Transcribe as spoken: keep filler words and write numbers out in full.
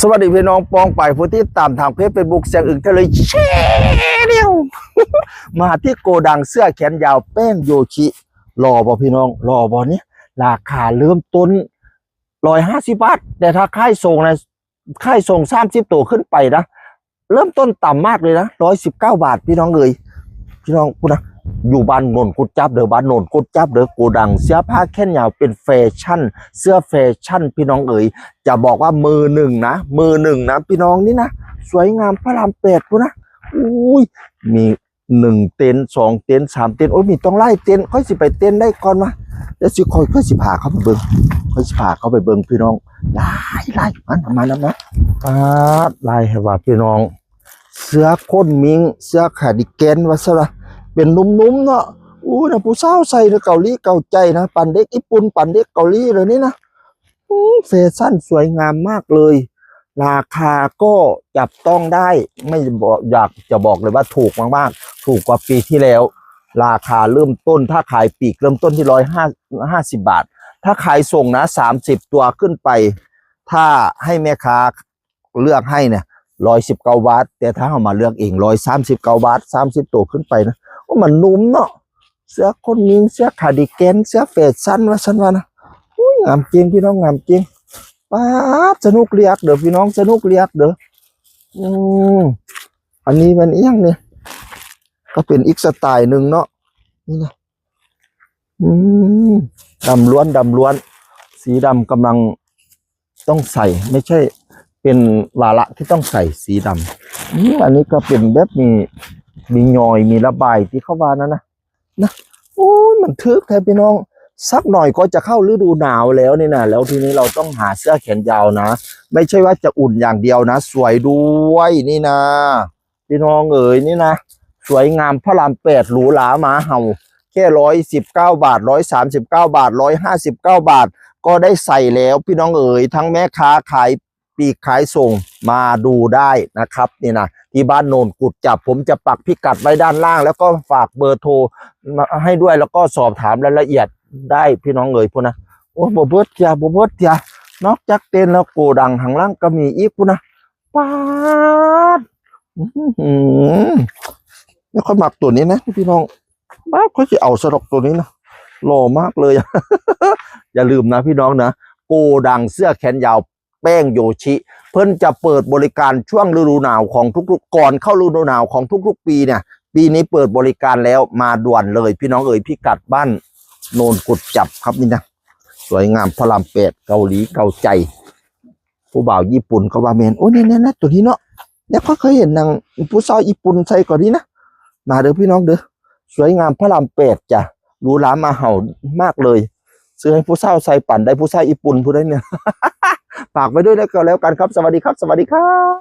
สวัสดีพี่น้องปองไปผู้ติดตามทางเพจเฟซบุ๊กเสียงอึ่งทะเลแชนแนล มาที่โกดังเสื้อแขนยาวแป้งโยชิ หล่อบ่พี่น้อง หล่อบ่เนี่ย ราคาเริ่มต้นร้อยห้าสิบบาท แต่ถ้าขายส่งนะขายส่งสามสิบตัวขึ้นไปนะ เริ่มต้นต่ำมากเลยนะร้อยสิบเก้าบาท พี่น้องเอ๋ย พี่น้องพูดนะ อยู่บ้านโนนกุดจับเด้อ บ้านโนนกุดจับเด้อ โกดังเสื้อผ้าแขนยาวเป็นแฟชั่น เสื้อแฟชั่น พี่น้องเอ๋ย จะบอกว่ามือหนึ่งนะ มือหนึ่งนะ พี่น้องนี่นะ สวยงามพระรามแปดพูดนะ อุ้ย มีหนึ่งเต็นท์ สองเต็นท์ สามเต็นท์ โอ้ย มีต้องไล่เต็นท์ ค่อยสิไปเต็นท์ได้ก่อนมา แล้วสิค่อย ค่อยสิพาเข้าไปเบิ่ง ค่อยสิพาเข้าไปเบิ่งพี่น้อง ไล่ไล่มันมาแล้วนะ ปาด ไล่ให้ว่าพี่น้อง เสื้อโค้นมิง เสื้อคาร์ดิแกน ว่าซะละ เป็นนุ่มๆเนาะ อู้นะ ผู้สาวใส่เนาะ เกาหลีเกาใจนะ ปันเด็กญี่ปุ่น ปันเด็กเกาหลีเลยนี่นะ อืม แฟชั่นสวยงามมากเลย ราคาก็จับต้องได้ ไม่บอก อยากจะบอกเลยว่าถูกมากๆ ถูกกว่าปีที่แล้ว ราคาเริ่มต้น ถ้าขายปลีกเริ่มต้นที่ร้อยห้า ห้าสิบบาท ถ้าขายส่งนะสามสิบตัวขึ้นไป ถ้าให้แม่ค้าเลือกให้เนี่ยร้อยสิบเก้าบาท แต่ถ้าเอามาเลือกเองร้อยสามสิบเก้าบาท สามสิบตัวขึ้นไปนะ โอ้ มันนุ่มเนาะ เสื้อโค้นมิง เสื้อคาร์ดิแกน เสื้อแฟชั่น ว่าซั่นว่านะ อุ้ย งามจริงพี่น้อง งามจริง ปาด สนุกเลียกเด้อพี่น้อง สนุกเลียกเด้อ อืม อันนี้มันอีหยังเนี่ย ก็เป็นอีกสไตล์หนึ่งเนาะ นี่นะ อืม ดำล้วน ดำล้วน สีดำกำลังต้องใส่ ไม่ใช่ เป็นวาระที่ต้องใส่สีดำ อืม อันนี้ก็เป็นแบบมี มียอย มีระบายที่เขาว่านั่นนะ นะ โอ้ย มันถืกแท้พี่น้อง สักหน่อยก็จะเข้าฤดูหนาวแล้วนี่นะ แล้วทีนี้เราต้องหาเสื้อแขนยาวนะ ไม่ใช่ว่าจะอุ่นอย่างเดียวนะ สวยด้วยนี่นะ พี่น้องเอ๋ยนี่นะ สวยงามพระรามแปด หรูหราหมาเห่า แค่ร้อยสิบเก้าบาท ร้อยสามสิบเก้าบาท ร้อยห้าสิบเก้าบาท ก็ได้ใส่แล้ว พี่น้องเอ๋ย ทั้งแม่ค้าขายปลีกขายส่งมาดูได้นะครับ นี่นะ ที่บ้านโนนกุดจับ ผมจะปักพิกัดไว้ด้านล่าง แล้วก็ฝากเบอร์โทรมาให้ด้วย แล้วก็สอบถามรายละเอียดได้ พี่น้องเอ๋ยพูดนะ โอ้ บ่เบิดจ้า บ่เบิดจ้า นอกจากเต็นท์แล้วโกดังข้างล่างก็มีอีกพูดนะ ป๊าด อื้อหือ ไม่ค่อยมักตัวนี้นะพี่น้อง บ้า ค่อยสิเอาสะดอกตัวนี้นะ หล่อมากเลยอะ อย่าลืมนะพี่น้องนะ โกดังเสื้อแขนยาวแป้งโยชิ เพิ่นจะเปิดบริการช่วงฤดูหนาวของทุกๆ ก่อนเข้าฤดูหนาวของทุกๆ ปีเนี่ย ปีนี้เปิดบริการแล้ว มาด่วนเลยพี่น้องเอ๋ย พิกัดบ้านโนนกุดจับครับนี่นะ สวยงามพระรามแปด เกาหลีเกาใจ ผู้บ่าวญี่ปุ่นก็ว่าแม่น โอ้ เนี่ย เนี่ย เนี่ย ตัวนี้เนาะ เนี่ย เขาเคยเห็นนางผู้สาวญี่ปุ่นใส่ก่อนนี้นะ มาเด้อพี่น้องเด้อ สวยงามพระรามแปดจ้ะ หรูหราหมาเห่ามากเลย ซื้อให้ผู้สาวใส่ปั่นได้ผู้สาวญี่ปุ่นผู้ใดเนี่ย ฝากไว้ด้วยแล้วก็แล้วกันครับ สวัสดีครับ สวัสดีครับ